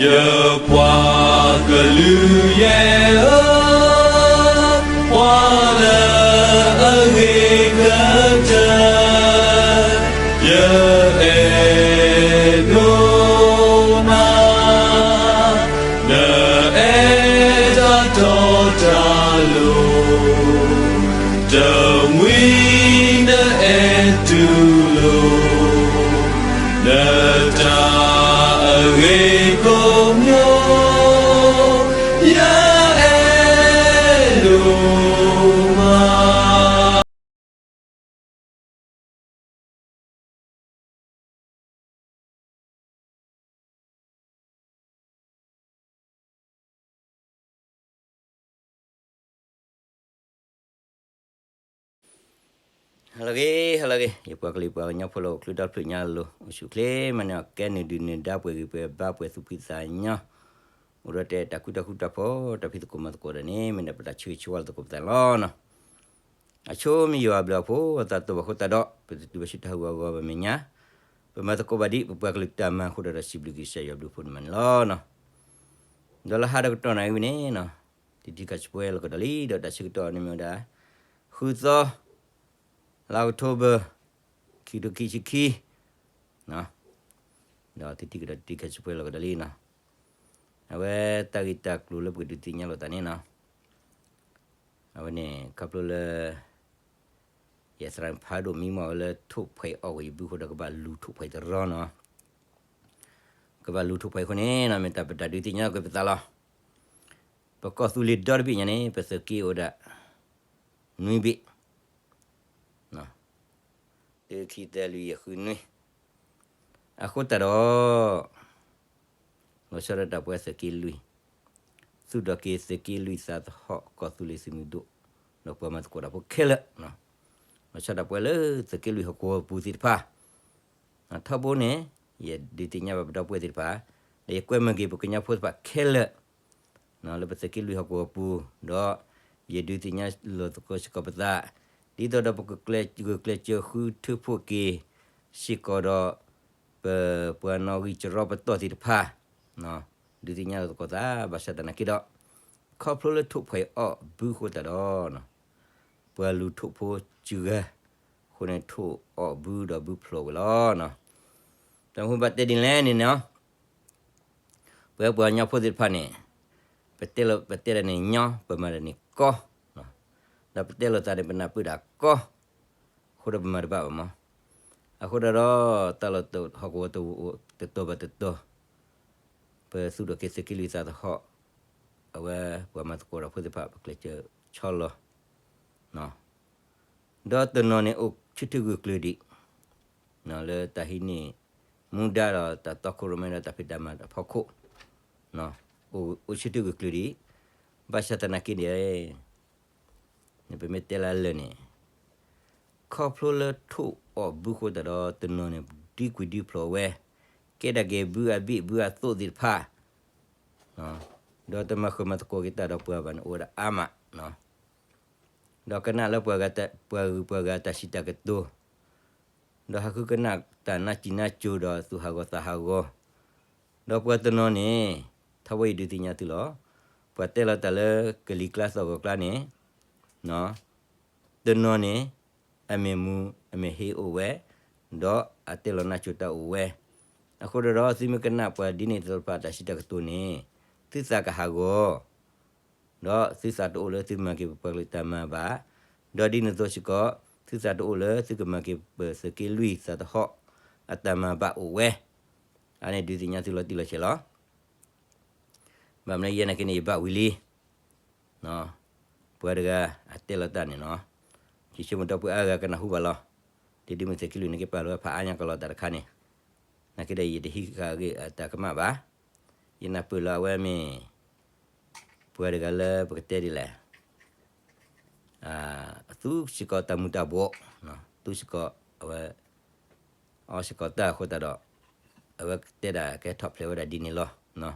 ယပှၤကလုာ်ယဲၢ်ဧၢ, ပှၤလၢအဂ့ၤကတၢၢ် ယအဲၣ်ဒိးနၤ, နအဲၣ်တၢ်တီတၢ်လိၤ, တမှံၤနအဲၣ်တူၢ်လိာ် နတၢ်အဂ့ၤကိးမံၤ, ယအဲၣ်ဒိးမး. ဟါလၢအဂ့ၤ, ဟါလၢအဂ့ၤ, ယပှၤကလုာ်ပှၤကညီဖိလၢအိၣ်ချုးဒီဖျၢၣ်ညါလိၤ အိၣ်ဆူၣ်အိၣ်ချ့မးန့ၣ် ကဲနုာ်ဒုးနုာ်ဒါပှဲၤဂ့ၤပှဲၤဘါပှဲၤသူၣ်ဖှံသးညီ, အိၣ်ဒီးတဲတၢ်ကူတၢ်ဃူတၢ်ဖိး တၢ်ဖံးသကိးမၤသကိးဒီးန့ၣ် မ့ၢ်ဒၣ်ပတၢ်ဆၢဂ့ၤဆၢဝါလၢသကိးပသးန့ၣ်လီၤ. အဆိမ့ၢ်ယွၤအဘျုးအဖှိၣ်အသးတဘၣ်အဃိသတးဒီး ပတတုၤဘၣ်ဆူတၢ်ဟးဂူာ်ဟးဂီၤဘၣ်မဲာ်ညါ, ပမၤသကိးဘၣ်ဒံးပပှၤကလုာ်တၢ်မၤအဃိဒီး စံးဘျုးက့ၤကစၢ်ယွၤဘျုးဖှိၣ်န့ၣ်မးန့ၣ်လီၤ. ဒီးလၢဟါဒီးကတီၢ်နၣ်ရံၣ်ဝံၤန့ၣ် တံၤတံၤခါဆူပှဲၤလီၤကဒီးလံ ဒီးတၢ်ဆၢကတီၢ်န့ၣ်မ့ၢ်ဝဲဒၣ် ဃုသီ လါအီးကထိဘၢၣ် ခံကထိခံဆံခံ ဒီးတံၤတံၤကဒီးတံၤခါဆူပှဲၤလီၤကဒီးလံနီၤ. အဝဲတၢ်ဂ့ၢ်တၢ်ကျိၤလၢပကဒုးသ့ၣ်ညါလိာ်သးန့ၣ်နီၤ, အဝဲန့ၣ် ခီဖျိလၢ ယသရၣ်ဖးဒိၣ်မံမီၢ်ဝဲလၢထိၣ်ဖှဲးအီၣ်ဝဲယဘုအဃိဒီး ကဘၣ်လူၤထိၣ်ဖှဲးတရီနီၤ. ကဘၣ်လူၤထိၣ်ဖှဲးအဃိန့ၣ်နီၤ မ့ၢ်တၢ်ပတၢ်ဒုးသ့ၣ်ညါကွံာ်ပသးလီၤ. ပကီၢ်သူလ့ၤဒီတဘ့ၣ်ညါန့ၣ် ပသုးက့အိၣ်ဝဲဒၣ် နွံဘ့ၣ် တၢ ခံ သၢ လွံၢ် ယဲၢ် ဃု နွံ, အဃိသတးဒီး လီၤဆီဒၣ်တၢ်ပဝဲသုးက့လွံၢ်, သူၣ်ထီၣ်က့ၤသုးက့လွံၢ်သးသဟီၣ် ကီၢ်သူလ့ၤသုးမုၢ်ဒိၣ် ဒီးပှၤမၤသကိးတၢ်ဖိခဲလၢာ်, လီၤဆီဒၣ်ပဝဲလၢသုးက့လွံၢ်ဟီၣ်ကဝီၤပူၤသ့ၣ်တဖၣ် ထီဘိန့ၣ် ယဒုးသ့ၣ်ညါဘၣ်ပဒီပုၢ်ဝဲၢ်သ့ၣ်တဖၣ်, ဒီးယကွဲမုာ်က့ၤပကညီဖိသ့ၣ်တဖၣ်ခဲလၢာ် လၢပသုးက့လွံၢ်ဟီၣ်ကဝီၤပူၤ, ဒီးယဒုးသ့ၣ်ညါလိာ်သကိးစ့ၢ်ကီးပသး, ဒ်သိးဒီးပကကျဲးစၢးဃုထၢဖှိၣ်က့ၤစ့ၢ်ကီးဒီး ပပှၤနီၣ်ဂံၢ်စရီပတီၢ်သ့ၣ်တဖၣ်, ဒုးသ့ၣ်ညါလိာ်သကိးသး ဘၣ်ဆၣ်သနာ်က့ဒီး ခီဖျိလၢထိၣ်ဖှဲးအီၣ်ဘုအဃိသတးဒီး ပှၤလူၤထိၣ်ဖိစှၤဂၤအဃိန့ၣ် ထိၣ်အီၣ်ဘုဒီးဘုဖျိးဝဲလီၤ. တၢ်မနုၤဘၣ်တဲဒ်လဲၣ်န့ၣ်နီၤ, ပဝဲပှၤကညီဖိသ့ၣ်တဖၣ်န့ၣ် ပတဲလၢ ပတဲဒၣ်န့ၣ်ညီ, ပမၤဒၣ်န့ၣ်ကီ, ဒီးပတဲလိာ်သးန့ၣ် ပနၢ်ပၢၢ်ဒၣ်ကီ, အဃိဒီးပမၤတဘၣ်ဘၣ်မး. အဃိဒီး တၢ်လီၢ်ဟီၣ်ကဝီၤတတီၤဘၣ်တတီၤ ပသူၣ်ထီၣ်က့ၤသုးက့လွံၢ်သးသဟီၣ်, အဝဲပှၤမၤသကိးတၢ်ဖိသ့ၣ်တဖၣ် ပကျဲးစၢးဆီလီၤ ဒီးတနီၤန့ၣ်အိၣ်ဆၢထၢၣ်ဂၢၢ်ကျၢၤဒံး လၢတၢ်ဟံးန့ၢ်မူဒါဒီးတၢ်တီခိၣ်ရိၣ်မဲဒီးတၢ်ဖံးတၢ်မၤအဖီခိၣ်, အိၣ်ဆၢထၢၣ်ဂၢၢ်ကျၢၤဒံး, ဘၣ်ဆၣ်သနာ်က့န့ၣ် ပမ့ၢ်တဲလၢလၢာ်န့ၣ် ခီဖျိလၢထိၣ်အီၣ်ဘုအဃိသတးဒီး တနီၤန့ၣ် ဒုးကွံာ်ဒုးဖျိးဝဲ, ကဲဒၣ်က့ၤဘုအဘ့ၣ်ဘုအသိးသ့ၣ်တဖၣ်, ဒီးတမၤဃုာ်မၤသကိးက့ၤတၢ်ဒီးပှၤဘၣ်န့ၣ် အိၣ်ဝဲဒၣ်အါမး, ဒီးကနၣ်လၢပှၤဂၤ ပှၤဂုၤပှၤဂၤတၢ်စံးတၢ်ကတိၤ, ဒီးဟးဃုကနၣ်တၢ်နါစံၣ်နါစိၤဒီးသူၣ်ဟးဂီၤသးဟးဂီၤ, ဒီးပှၤတနီၤန့ၣ် ထီဘိယဒုးသ့ၣ်ညါသုလီၤ. ပှၤတဲလီၤတၢ်လၢကလံၤကျါသီၣ်ဂီၤကျါန့ၣ် တနီၤန့ၣ် အမ့ၢ်မူအမ့ၢ်ဟ့အိၣ်ဝဲ, ဒီးအတဲလီၤနါစိၤတၢ်အိၣ်ဝဲ, အဃိဒီး သုမ့ၢ်ကနၣ်ပှၤဒ်န့ၣ်သိးတဖၣ်တၢ်စံးတၢ်ကတိၤန့ၣ် သုသးကဟးဂီၤ ဒီးသုသးတအိၣ်လၢသုမၤက့ၤပပှၤကလုာ်တၢ်မၤဘၣ်, ဒီးဒ်န့ၣ်အသိးစ့ၢ်ကီး သုသးတအိၣ်လၢသုကမၤက့ၤပသုးက့လွံၢ်သးသဟီၣ် အတၢ်မၤဘၣ်အိၣ်ဝဲ, အန့ၣ်ဒုးသ့ၣ်ညါသုလီၤတံၢ်လီၤဆဲးလီၤ. ဘၣ်မနုၤယဲနာ်က့န့ၣ် ယဘၣ်ဝံၤလံ, ပှၤတဂၤအတဲလီၤတၢ်န့ၣ်နီၤ, ယဆိကမိၣ်ဒီပုၢ်ဝဲၢ်အါဂၤကနၢ်ဟူဘၣ်လီၤ. ဒ်ဒ်မုၢ်သုးက့လွံၢ်န့ၣ်က့ ပာ်လီၤဖးအါညါကလီၤတၢ်တခါန့ၣ်, နာ်က့ဒီးယတဟံးဃာ်အဂ့ၢ်အတၢ်ကမၣ်ဘၣ်. ယနၢ်ပၢၢ်လၢအဝဲမ့ၢ် ပှၤတဂၤလၢပကတဲဒ်လဲၣ်, သူစ့ၢ်ကီးတၢ်မူၤတၢ်ဘှီး, သူစ့ၢ်ကီးအဝဲ အီစ့ၢ်ကီးတၢ်အဃိသတးဒီး အဝဲတဲဒၣ်ကဲထီၣ်ဖျဲးဝဲဒၣ်ဒ်န့ၣ်လီၤ.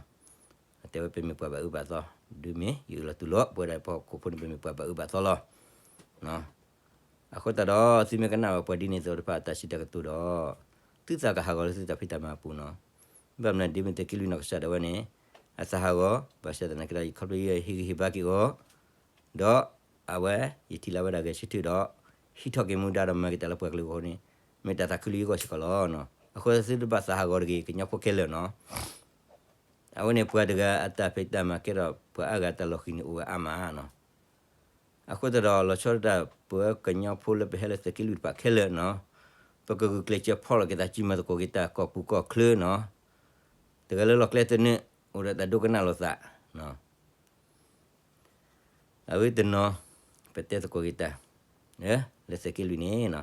အတဲဝဲပမ့ၢ်ပှၤဘၣ်အၢဘၣ်သီ, ဒုးမ့ၢ်ယအၢၣ်လီၤတူၢ်လိာ် ပဝဲဒၣ်ပှၤဟီၣ်ခိၣ်ဖိန့ၣ်ပမ့ၢ်ပှၤဘၣ်အၢဘၣ်သီလီၤ. အဃိသတးဒီး သုမ့ၢ်ကနၣ်ဘၣ်ပှၤဒ်န့ၣ်သိးတဖၣ်အတၢ်စံးတၢ်ကတိၤဒီး သုသးကဟးဂီၤလၢသုတၢ်ဖံးတၢ်မၤအပူၤနီၤ. ဘၣ်မနုၤဒ်မ့ၢ်သုးက့လွံၢ်နီၢ်ကစၢ်ဒၣ်ဝဲန့ၣ် အသးဟးဂီၤ, ဘၣ်ဆၣ်သနာ်က့ဒီး ယခီဖျိယဟ့ၣ်ဂံၢ်ဟ့ၣ်ဘါက့ၤအီၤ, ဒီးအဝဲ ယထံၣ်လၢဝဲဒၣ်ဂဲၤဆၢထၢၣ်ဒီး ဟံးထီၣ်က့ၤမူဒါဒီးမၤက့ၤတၢ်လၢပှၤကလုာ်အဂီၢ်န့ၣ် မ့ၢ်တၢ်သးခုလၢယဂီၢ်စ့ၢ်ကီးလီၤ. အဃိသုတဘၣ်သးဟးဂီၤတဂ့ၤ ကညီဖိခဲလၢာ်နီၤ. အဝဲန့ၣ်ပှၤတဂၤအတၢ်ဖံးတၢ်မၤကဲထီၣ် ပှၤအါဂၤတၢ်လီၤဃံၤန့ၣ်အိၣ်ဝဲအါမးနီၤ. အဃိသတးဒီး လီၤဆီဒၣ်တၢ် ပဝဲကညီဖိလၢပဟဲလၢသုးက့လွံၢ်တဖၣ်ခဲလၢာ်နီၤ, ပကဂုာ်ကျဲးစၢးဖီၣ်လိာ်က့ၤသး စံးမၤသကိးက့ၤတၢ်ကီၢ်ပူၤကီၢ်ချၢနီၤ, တဂၤလၢလီၢ်ကျဲသနၢၣ် အိၣ်ဒီးတၢ်ဒိကနၣ်လိာ်သး အဝဲတနီၤ ပတဲသကိးက့ၤတၢ် လၢသုးက့လွံၢ်န့ၣ်နီ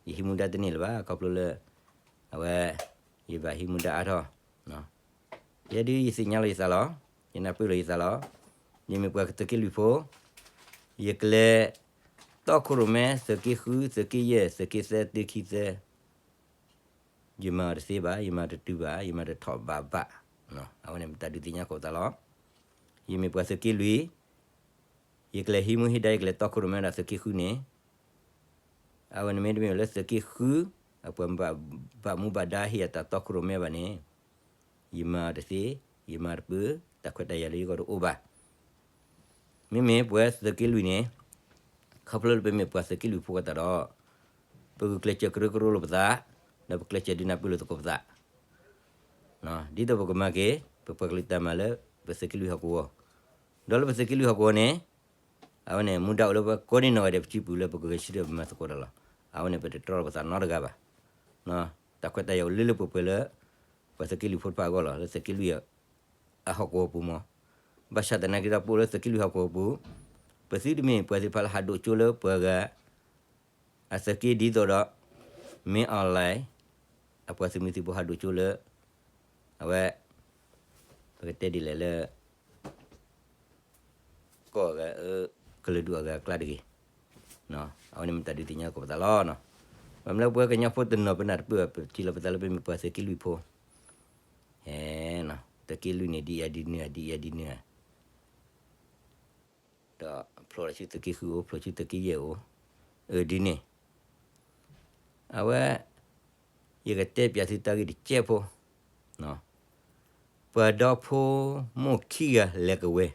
ၤ, ယဟံးမူဒါတန့ၢ်လၢၤဘၣ် ခီဖျိလၢ အဝဲ ယဘၣ်ဟံးမူဒါအါထီၣ် ယဲဒုးယသ့ၣ်ညါလီၤယသးလီၤ, ယနၢ်ပၢၢ်လီၤယသးလီၤ, ယမ့ၢ်ပှၤသုးက့လွံၢ်ဖိ, ယကလဲၤတီခိၣ်ရိၣ်မဲ သုးက့ဃု သုးက့ယဲၢ် သုးက့သၢ သုးက့ခံသၢ, ယမၤအီၤတသ့ဘၣ်, ယမၤတတုၤဘၣ်, ယမၤတထီၣ်ဘၣ်ဘၣ်, အဝဲန့ၣ်မ့ၢ်တၢ်ဒုးသ့ၣ်ညါကိးပသးလီၤ. ယမ့ၢ်ပှၤသုးက့လွံၢ်, ယကလဲၤဟံးမူဟ့ၣ်ဒါ ယကလဲၤတီခိၣ်ရိၣ်မဲဒီးသုးက့ဃုန့ၣ် အဝဲန့ၣ်မ့တမ့ၢ်လၢသုးက့ဃု အပှၤဘၣ်မူဘၣ်ဒါဟ့ၣ်အတၢ်တီခိၣ်ရိၣ်မဲဘၣ်န့ၣ်, ယမၤအီၤတသ့, ယမၤတပၢ, တၢ်ခွဲးတၢ်ယာ်လၢယဂီၢ်တအိၣ်ဘၣ်. မ့မ့ၢ်ပဝဲသုးက့လွံၢ်န့ၣ်, ခီဖျိလၢပမ့ၢ်ပှၤသုးက့လွံၢ်ဖိအဃိသတးဒီး, ပဂုာ်ကျဲးစၢးကရၢကရိလိာ်ပသး, ဒီးပကျဲးစၢးဒုးနၢ်ပၢၢ်လိာ်သကိးပသး ဒ်သိးပကမၤက့ၤ ပပှၤကလုာ်တၢ်မၤလၢ ပသုးက့လွံၢ်ဟီၣ်ကဝီၤ, ဒီးလၢပသုးက့လွံၢ်ဟီၣ်ကဝီၤန့ၣ်, အဝဲန့ၣ် မူဒါအိၣ်လၢပကိးဒံနီၢ်ဂၤဒဲးပစုပူၤလၢပကဂဲၤဆၢထၢၣ်ပမၤသကိးတၢ်လီၤ. အဝဲန့ၣ် ပတတြီလိာ်ပသးနီတဂၤဘၣ်. တၢ်ခွဲးတၢ်ယာ်အိၣ်လၢလၢပှဲၤပှဲၤလၢ ပှၤသုးက့လွံၢ်ဖိတဖၣ်အဂီၢ်လီၤ, လၢသုးက့လွံၢ်အဟီၣ်ကဝီၤပူၤမး. ဘၣ်ဆၣ်သနာ်က့ဒီး ပအိၣ်လၢသုးက့လွံၢ်ဟီၣ်ကဝီၤပူၤ, ပသုတမ့ၢ်ပှၤသ့ၣ်တဖၣ်လၢဟးဒိၣ်ကၠိလၢပှၤဂၤ အသုးက့ဒ်သိးဒီး မင်းအောင်လှိုင် အပှၤသုးမုၢ်သံၣ်ဘိဟးဒိၣ်ကၠိလၢ အဝဲ ပကတဲဒ်လဲၣ်လၢ ကီၢ်အဂၤ ကလုာ်ဒူၣ်အဂၤအကျါတဂ့ၤ. အဝဲန့ၣ်မ့ၢ်တၢ်ဒုးသ့ၣ်ညါသကိးပသးလီၤ. ဘၣ်မနုၤလၢပဝဲကညီဖိတနီၤပနၢ်တပၢၢ်ဘၣ် ပထံၣ်လီၤပသးလၢပမ့ၢ်ပှၤသုးက့လွံၢ်ဖိ, သုးက့လွံၢ်န့ၣ် ဒ်အံၤဒ်နုၤ ဒ်အံၤဒ်နုၤ ဒီးဖျိလီၤဆူသုးက့ဃုအိၣ် ဖျိဆူသုးက့ယဲၢ်အိၣ်, အၢ ဒ်န့ၣ်, အဝဲ ယကတဲပၠးသုတၢ်ဂ့ၢ်တကဲးဖိ, ပှၤဒီဖိမိၢ်ခံဂၤလဲၤကဝဲၤ,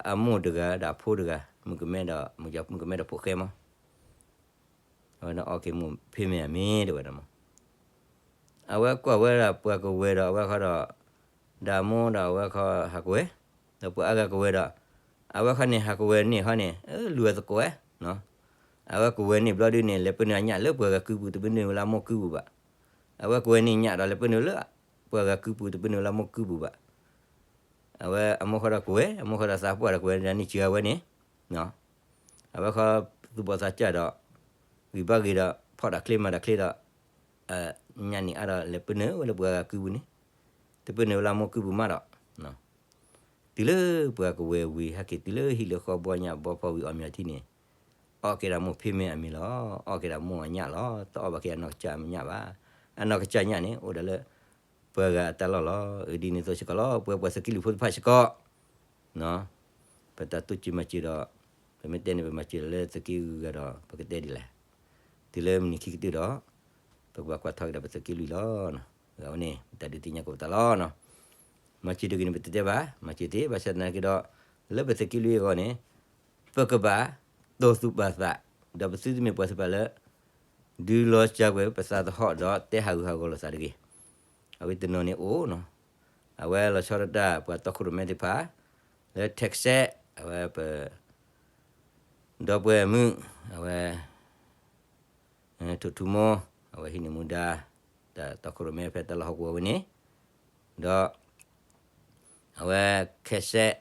အမိၢ်တဂၤဒီးအဖိတဂၤ မုၣ်ကမဲဒီး မုၣ်ကမဲဒီးဖိၣ်ဃဲမး အဝဲဒၣ်အီၣ်က့ၤမိၢ်ဖ့မ့ၢ်အမ့ၢ်တဲဝဲဒၣ်မး, အဝဲကွၢ်ဝဲဒၣ်ပှၤကဝဲၤဒီးအဝဲခီဒီး, ဒီးအမိၢ်ဒီးအဝဲခီဟးကဝဲၤ, ဒီးပှၤအါဂၤကဝဲၤဒီး, အဝဲခီန့ၣ်ဟးကဝဲၤန့ၢ်ခီန့ၣ် လူၤအသကိးဝဲ, အဝဲကဝဲၤန့ၢ်ဘျီဒုန့ၣ် လဲၤပၢနုာ်အညၣ်လၢပှၤဂၤကုပူၤ တပၢနုာ်ဝဲလၢအမိၢ်ကုပူၤဘၣ်. အဝဲကဝဲၤန့ၢ်ညၣ်ဒီးလဲၤပၢနုာ်လၢ ပှၤဂၤကုပူၤ တပၢနုာ်ဝဲလၢအမိၢ်ကုပူၤဘၣ်. အဝဲအမိၢ်ဃီဒီးကဝဲၤ, အမိၢ်ဃီဒီးသးပှၢ်ဒီးကဝဲၤန့ၣ် ဒ်န့ၣ်စှၤဝဲန့ၣ်, အဝဲခီသူၣ်ဘီၣ်သးစၢ်ဒီး, ဂံၢ်ဘါဂ့ၤဒီး ဖီၣ်တၢ်ချ့မၤတၢ်ချ့ဒီး, ညၣ်န့ၣ်အါဒီးလဲၤပၢနုာ်ဝဲလၢပှၤဂၤကုပူၤန့ၣ်, တပၢနုာ်ဝဲလၢအမိၢ်ကုပူၤမးဒီး, တုၤလၢပှၤကဝဲၤဝံၤဟဲက့ၤတုၤလၢဟံၣ်လၢဃီဘှီညၣ်ဘှီဖီဝံၤအီၣ်မ့ၤအီထံန့ၣ်, အီၣ်က့ၤဒီးမိၢ်ဖ့မ့ၢ်အမ့ၢ်လီၤ. အီၣ်က့ၤဒီးမိၢ်အညၣ်လီၤ. တအီၣ်ဘၣ်က့ၤအနီၢ်ကစၢ်အညၣ်ဘၣ်. အနီၢ်ကစၢ်ညၣ်န့ၣ် အိၣ်ဒၣ်လၢ ပှၤဂၤအတၢ်လီၢ်လီၤ. အၢ ဒ်န့ၣ်အသိးစ့ၢ်ကီးလီၤ. ပဝဲပှၤသုးက့လွံၢ်ဖိတဖၣ်စ့ၢ်ကီး ပတၢ်တိစၢၤမၤစၢၤဒီး, ပမ့ၢ်တဲန့ၣ် ပမၤစၢၤလၢသုးက့ဂုၤဂၤဒီး ပကတဲဒ်လဲၣ်. တုၤလၢမုၢ်နံၤခံကတၢၢ်ဒီး, ပကဘၣ်ကွၢ်ထီက့ၤဒီးပသုးက့လွံၢ်လီၤ. အဝဲန့ၣ် ပတၢ်ဒုးသ့ၣ်ညါကိးပသးလီၤ. မၤစၢၤတဂ့ၤန့ၣ် ပတတဲဘၣ်, မၤစၢၤသ့, ဘၣ်ဆၣ်သနာ်က့ဒီး, လၢပသုးက့လွံၢ်အဂီၢ်န့ၣ်, ပကဘၣ်တိၢ်သူၣ်ပာ်သး, ဒီးပသုတမ့ၢ်ပှၤသ့ၣ်တဖၣ်လၢ ဒုးလီၤစှၤကွံာ်ပသးသဟီၣ်ဒီးတဲဟးဂူာ်ဟးဂီၤလိာ်သးတဂ့ၤ. အဝဲတနီၤန့ၣ်အိၣ်နီၤ, အဝဲလီၤဆီဒၣ်တၢ်ပှၤတီခိၣ်ရိၣ်မဲသ့ၣ်တဖၣ်, လၢ Texas အဝဲပ ဒီပုၢ်ဝဲၢ်မုၣ်, အဝဲ ထိၣ်ထူမိၢ်, အဝဲဟံးန့ၢ်မူဒါ တၢ်တီခိၣ်ရိၣ်မဲဖဲတၢ်လီၢ်ဟီၣ်ကဝီၤဝဲန့ၣ်, ဒီး အဝဲ ခဲစဲး,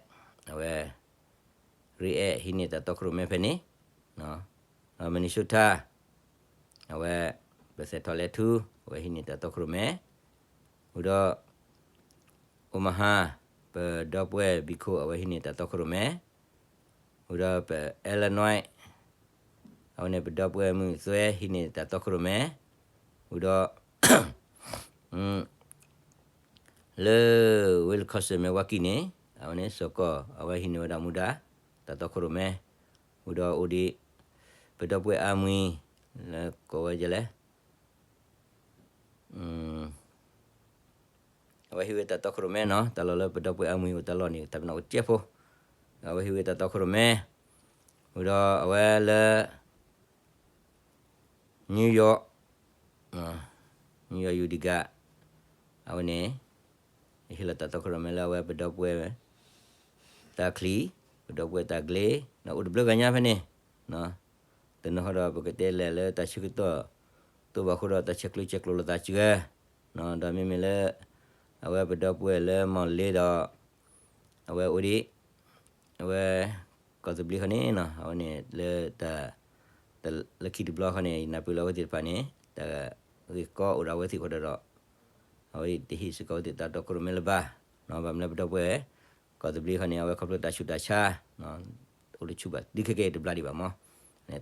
အဝဲ ရ့အဲၣ် ဟံးန့ၢ်တၢ်တီခိၣ်ရိၣ်မဲဖဲန့ၣ်, ဒီး Minnesota အဝဲ ပစဲးထီၣ်လဲၤထူ, အဝဲဟံးန့ၢ်တၢ်တီခိၣ်ရိၣ်မဲ, ဝံၤဒီး Omaha ပဒီပုၢ်ဝဲၢ်ဘံခိၣ် အဝဲဟံးန့ၢ်တၢ်တီခိၣ်ရိၣ်မဲ, ဝံၤဒီးပ Illinois အဝဲန့ၣ် ပဒီပုၢ်ဝဲၢ်မုၣ်သွဲ ဟံးန့ၢ်တၢ်တီခိၣ်ရိၣ်မဲ, ဝံၤဒီး လၢ Wisconsin Milwaukee န့ၣ်, အဝဲန့ၣ် စီၤကီၢ် အဝဲဟံးန့ၢ်ဝဲဒၣ်မူဒါ တၢ်တီခိၣ်ရိၣ်မဲ, ဝံၤဒီးအိၣ်ဒံး ပဒီပုၢ်ဝဲၢ်အါမံၤ လၢကိးဝဲဒ်လဲၣ်, အဝဲဟ့ၣ်ဝဲတၢ်တီခိၣ်ရိၣ်မဲနီၤ, တၢ်လီၢ်လၢပဒီပုၢ်ဝဲၢ်အမုၢ်အိၣ်တၢ်လီၢ်န့ၣ် တၢ်ပနီၣ်အိၣ်တကဲးဖိ, အဝဲဟ့ၣ်ဝဲတၢ်တီခိၣ်ရိၣ်မဲ, ဝံၤဒီးအဝဲလၢ New York, New York Utica, အဝဲန့ၣ် ဟ့ၣ်လီၤတၢ်တီခိၣ်ရိၣ်မဲလၢအဝဲပဒီပုၢ်ဝဲၢ် တၢ်ချံ, ပဒီပုၢ်ဝဲၢ်တၢ်ကျ့, ဒီးအိၣ်တဘျုးဂၤညါဖဲန့ၣ်, တနီၤဃီဒီးပကတဲလဲၤလၢတၢ်ဆၢကတီၢ် တိၢ်ဘၣ်ဃိဒီးတၢ်ဆဲးကျိးဆဲးကျိးလိာ်သးစှၤ, ဒီးမ့မ့ၢ်လၢ အဝဲပဒီပုၢ်ဝဲၢ်လၢမီၢ်လ့ဒီး အဝဲအိၣ်ဒံး အဝဲ ကီၢ်သဘျ့ဃီန့ၣ်နီၤ, အဝဲန့ၣ်လၢတၢ် လၢခံတဘျီဃီန့ၣ် ယနၢ်ပၢၢ်လၢအဝဲသ့ၣ်တဖၣ်န့ၣ် တၢ်ဂ့ၢ်ကီအိၣ်ဒီးအဝဲသ့ၣ်အဃိဒီး အဝဲတဟ့ၣ်စ့ၢ်ကီးအဝဲသ့ၣ်တၢ်တီခိၣ်ရိၣ်မဲလၢၤဘၣ်, ဘၣ်မနုၤလၢပဒီပုၢ်ဝဲၢ် ကီၢ်သဘျ့ဃီန့ၣ် အဝဲခီဖျိတၢ်ဆူးတၢ်ဆါ အိၣ်တဆူၣ်ဘၣ် တုၤခဲကဲတဘျါဒံးဘၣ်မး,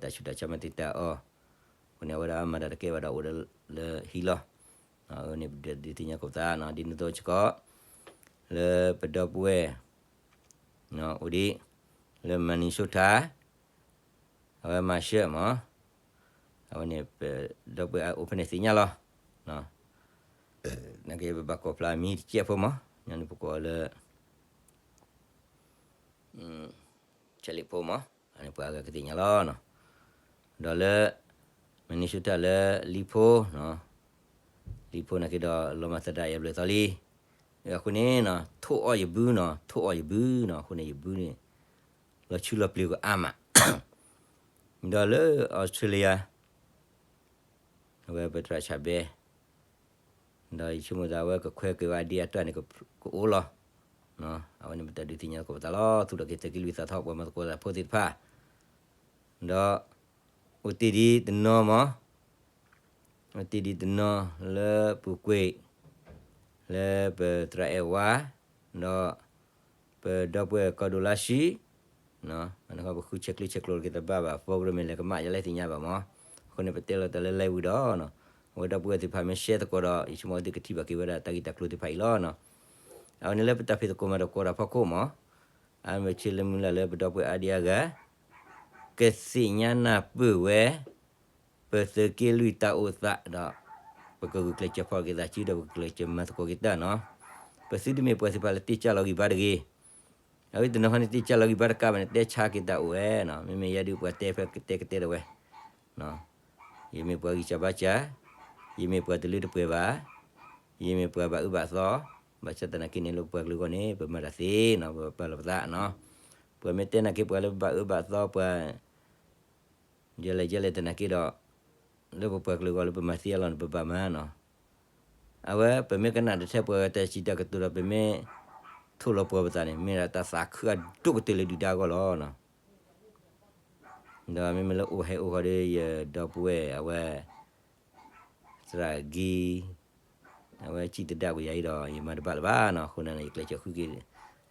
တၢ်ဆူးတၢ်ဆါမၤသံတၢ်အီၤ, အဃိန့ၣ် အဝဲဒၣ်မၤတၢ်တကဲဘၣ်ဒီးအိၣ်ဒီးလၢဟံၣ်လီၤ, အဝဲန့ၣ်ပဒုးသ့ၣ်ညါကိးပသးနီၤ, ဒ်န့ၣ်အသိးစ့ၢ်ကီး လၢပဒီပုၢ်ဝဲၢ် အိၣ်ဒံး လၢ Minnesota, အဝဲမၤရှၢၣ်မး, အဝဲန့ၣ် ပဒီပုၢ်ဝဲၢ်အအိၣ်ဖဲန့ၣ်သ့ၣ်ညါလီၤ, နာ်က့ပဘၣ်ကိးဖျါမံၤတကဲးဖိမး, ညီနုၢ်ပကိးလၢ ဆဲးလ့ၣ်ဖိမး, အန့ၣ်ပှၤအဂၤကသ့ၣ်ညါလီၤနီၤ, ဒီးလၢ Minnesota လၢလံဖိနီၤ, လံဖိနာ်က့ဒီး လီၤမၤသဒၣ်ယဘျုးသီလံ, အဃိန့ၣ်နီၤ ထိၣ်အီၣ်ယဘုနီၤ, ထိၣ်အီၣ်ယဘုနီၤ, အဃိန့ၣ်ယဘုန့ၣ် လီၤဆူလီၤပျ့ၤကအါမး, ဒီးလၢ Australia အဝဲပသရၣ်ဆၣ်ဘဲ ဒီးယဆိကမိၣ်သးအဝဲကခွဲးက့ၤဝဲအဒ့အတၢ်န့ၣ် ကအိၣ်လီၤ, အဝဲန့ၣ်ပတၢ်ဒုးသ့ၣ်ညါသကိးပသးလီၤ, သူၣ်ထီၣ်က့ၤသုးက့လွံၢ်သးထီၣ်ပှၤမၤသကိးသးဖိသ့ၣ်တဖၣ်, ဒီး အိၣ်တ့ၢ်ဒံးတနီၤမး, အိၣ်တ့ၢ်ဒံးတနီၤလၢပူၤကွံာ် လၢပသရၣ်အဲၣ်ဝါ, ဒီး ပဒီပုၢ်ဝဲၢ်ကီၢ်ဒိၣ်လါဆံ, ပဃုဆဲးကျိးဆဲးကျိးက့ၤတဘၣ်ဘၣ်, ပကရၢၢ်မ့ၢ်လဲၤကမၣ်ယလဲသ့ၣ်ညါဘၣ်မး, အဃိန့ၣ် ပတဲလီၤတၢ်လၢ live ဝံၤဒီး အဝဲဒီပုၢ်ဝဲၢ်သ့ၣ်တဖၣ်မ့ၢ်ရှဲသကိးဒီး ယဆိကမိၣ်သုကထံၣ်ဘၣ်က့ၤဝဲဒၣ်တၢ်ဂ့ၢ်တၢ်ကျိၤသ့ၣ်တဖၣ်အံၤလီၤ. အဝဲန့ၣ်လၢပတၢ်ဖံးသကိးမၤသကိးတၢ်ဖီခိၣ်မး, အမ့ၢ်ဆ့လၢမုၢ်လၢ်လၢပဒီပုၢ်ဝဲၢ်အါဒံအါဂၤ ကသ့ၣ်ညါနၢ်ပၢၢ်ဝဲ ပသုးက့လွံၢ်တၢ်အိၣ်သးဒီး ပကဂုာ်ကျဲးစၢးဖီၣ်က့ၤသးစုဒီးပကကျဲးစၢးမၤသကိးက့ၤတၢ်နီၤ. ပသုတမ့ၢ်ပှၤသ့ၣ်တဖၣ်လၢတ့ၢ်ကၢ်လီၤဂံၢ်ဘါတဂ့ၤ. အဝဲတနီၤခီန့ၣ် တ့ၢ်ကၢ်လီၤဂံၢ်ဘါတကးဘၣ်န့ၣ် တဲဆါက့ၤတၢ်အိၣ်ဝဲနီၤ. မ့မ့ၢ်ယဲဒုးပှၤတဲဖဲကတဲကတဲဒီးဝဲ ယမ့ၢ်ပှၤဂံၢ်စၢ်ဘါစၢ်, ယမ့ၢ်ပှၤတလၢတပှဲၤဘၣ်, ယမ့ၢ်ပှၤဘၣ်အၢဘၣ်သီ, ဘၣ်ဆၣ်သနာ်က့န့ၣ် လၢပပှၤကလုာ်အဂီၢ်န့ၣ် ပမၤတၢ်သ့နီၤ, ပပာ်လီၤပသးနီၤ. ပှၤမ့ၢ်တဲနာ်က့ ပှၤလၢပဘၣ်အၢဘၣ်သီ ပှၤ ယဲလဲၣ်ယဲလဲၣ်သနာ်က့ဒီး လၢပပှၤကလုာ်အဂီၢ်လၢပမၤသ့အလီၢ်န့ၣ် ပဘၣ်မၤနီၤ. အဝဲပမ့ၢ်ကနၣ်တထဲပှၤတၢ်စံးတၢ်ကတိၤဒီး ပမ့ၢ်ထိၣ်လီၤပှီၢ်ပသးန့ၣ် မ့ၢ်ဒၣ်တၢ်သးခုအဒိၣ်ကတၢၢ်လၢဒုၣ်ဒါအဂီၢ်လီၤ. ဒီးမ့မ့ၢ်လၢအိၣ်ဟဲအိၣ်ဃီဒီး ယဒီပုၢ်ဝဲၢ်အဝဲ သရၣ်ဂ့ၤ အဝဲစံၣ်သဒါကွံာ်ယၤအံၤဒီး ယမၤတဘၣ်လၢၤဘၣ်နီၤ. အဃိန့ၣ် ယကျဲးစၢးဃုက့ၤ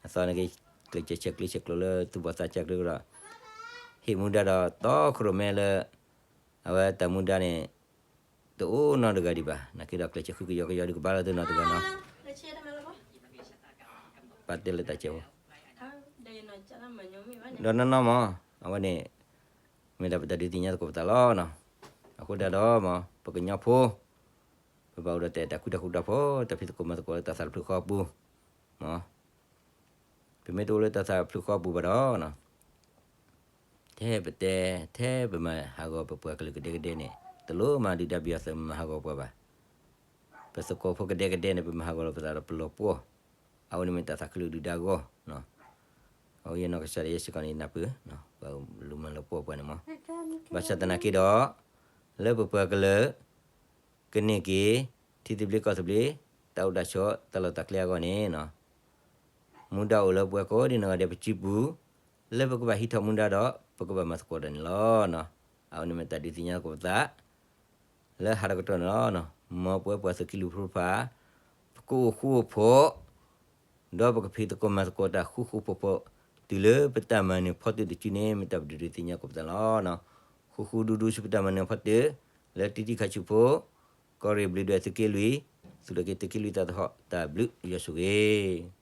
အသီနာ်က့ ကျဲးစၢးဆဲးကျိးဆဲးကျိးလၢသူၣ်ဘီၣ်သးစၢ်ကျိၤဒီး ဟ့ၣ်မူဒါဒီးတီခိၣ်ရိၣ်မဲလၢ အဝဲတၢ်မူဒါန့ၣ် တအိၣ်နီတဂၤဒံးဘၣ်. နာ်က့ဒီးကျဲးစၢးဃုကယီကယီဒုးကဘၣ်လီၤသုနီတဂၤနီၤ. ပတဲလၢတၢ်စဲးဖိ ဒီးနီၢ်နီၢ်မး အဝဲန့ၣ် မ့ၢ်ဒၣ်ပတၢ်ဒုးသ့ၣ်ညါသကိးပသးလီၤနီၤ. အဃိဒၣ်ဒီးမး ပကညီဖိ ပဘၣ်အိၣ်ဒီးတၢ်အဲၣ်တၢ်ကွံတၢ်ဃူတၢ်ဖိး တၢ်ဖံးသကိးမၤသကိးလၢတၢ်သးတဖျၢၣ်ဃီအပူၤ မး ပမ့ၢ်တအိၣ်လၢတၢ်သးတဖျၢၣ်ဃီအပူၤဘၣ်ဒီး ထဲပတဲ ထဲပမၤဟးဂီၤပပှၤကလုာ်ကဒဲကဒဲန့ၣ် တလိၣ်မၤဒုၣ်ဒါပယီၤသုးမၤဟးဂီၤပှၤဘၣ်. ပသကိးဖိကဒဲကဒဲန့ၣ် ပမၤဟးဂီၤလီၤပသးဒီးပလီၤပှီၢ်. အဝဲန့ၣ်မ့ၢ်တၢ်သးခုလၢဒုၣ်ဒါအဂီၢ် အဝဲယနီၢ်ကစၢ်ဒၣ်ယဲစ့ၢ်ကီးန့ၣ် နၢ်ပၢၢ် ပှၤလူၤမၤလီၤပှီၢ်ပှၤန့ၣ်မး. ဘၣ်ဆၣ်သနာ်က့ဒီး လၢပပှၤကလုာ် ကန့ၢ်က့ၤ ထံသဘျ့ကီၢ်သဘျ့ တၢ်အိၣ်တၢ်ဆိး တၢ်လီၢ်တၢ်ကျဲအဂီၢ်န့ၣ် မူဒါအိၣ်လၢပဝဲကိးဒံနီၢ်ဂၤဒဲးပစုပူၤ လၢပကဘၣ်ဟံးထီၣ်မူဒါဒီး ပကဘၣ်မၤသကိးတၢ်န့ၣ်လီၤ. အဝဲန့ၣ်မ့ၢ်တၢ်ဒုးသ့ၣ်ညါသကိးပသး လၢဟးတကတီၢ်န့ၣ်လီၤ. မ်ပဝဲပှၤသုးက့လွံၢ်ဖိတဖၣ် ပကအိၣ်ဃူအိၣ်ဖိး ဒီးပကဖံးသကိးမၤသကိးတၢ်ဃူဃူဖိးဖိး တုၤလၢပတၢ်မၤနၢၤဖီတၢၣ်တစုန့ၣ် မ့ၢ်တၢ်ပဒုးသ့ၣ်ညါသကိးပသးလီၤ. ဃူဃူဒူဒူဆူပတၢ်မၤနၢၤဖီတၢၣ် လၢတံၤတံၤခါဆူဖိ ကီၢ်ရ့ၣ်ဘျုးဒွဲၣ်သုးက့လွံၢ် သူၣ်ထီၣ်က့ၤသုးက့လွံၢ်သးသဟီၣ် တၢ်ဘျုးယွၤဆိၣ်ဂ့ၤ